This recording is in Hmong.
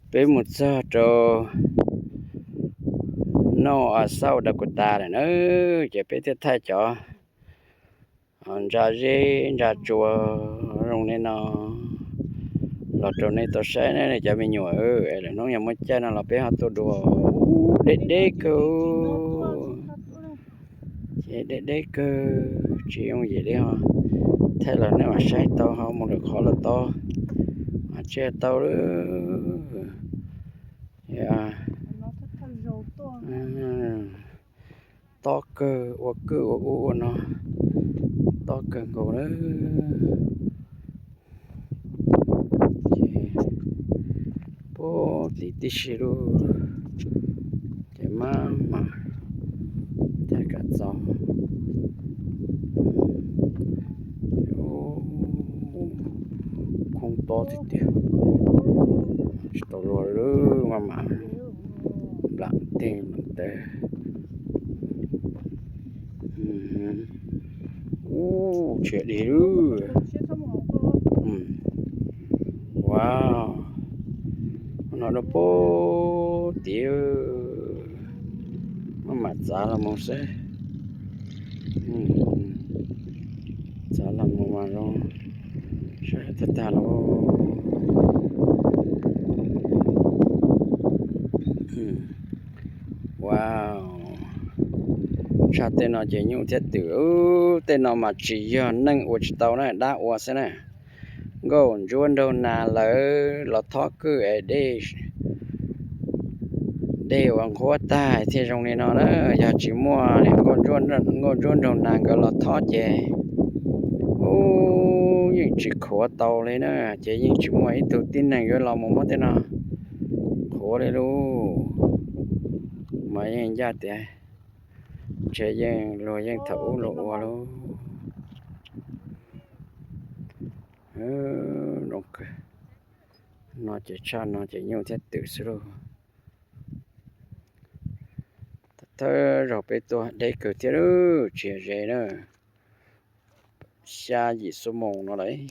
Peb mus txog rau North South Dakota lawm na, ces peb thiaj thaij cov ntsa zeb ntsa tsua zoo li no los rau nej tau saib ne cov me nyuam. Lwm hnub yog muaj caij no los peb ho tuaj dua. Deb deb kawg, ces deb deb kawg tsis yooj yim li ho. Thaij los nej mam saib tau ho mus lwm qhov los tau, mas tsis tau lawm. Tob kawg, ua kwj ua ub ua no, tob kawg nkaus lawm. Puag tim tib si lawm, ces maj mam thaij kom txaus. Khoob tob tiag tiag, tsis tau luag lawm, maj mam nplam teg nplam taw. Ub, tshiab dig lawm. Wow, no rau puag tid, maj mam txav los mus xwb. Txav los mus mas zoo, saib tag tag los. Wow, tshaj tej no ces nyuj thiab twm. Tej no mas tsis yog neeg ua tsis tau na, dab ua xwb na. Nkauj ntsuab nraug nas lawv los thob kwj es dej, dej uas nqhuab tag thiaj zoo li no na. Yog tsis muaj nkauj ntsuab nraug nas nkawd los thob ces, ub, yeej tsis khuav tau li na. Ces yeej tsis muaj ib tug tib neeg yuav los mus muab tej no khuav li lauj. Mas yeej ncaj tias ntshe yeej luag yeej thaum ub luag ua lauj. No ces tshaj no ces nyuj thiab twm xwb lauj. Thawj zaug peb tuaj deb kawg thiab lauj, tsis yog ze na. Xya yim xuab moos no lawm.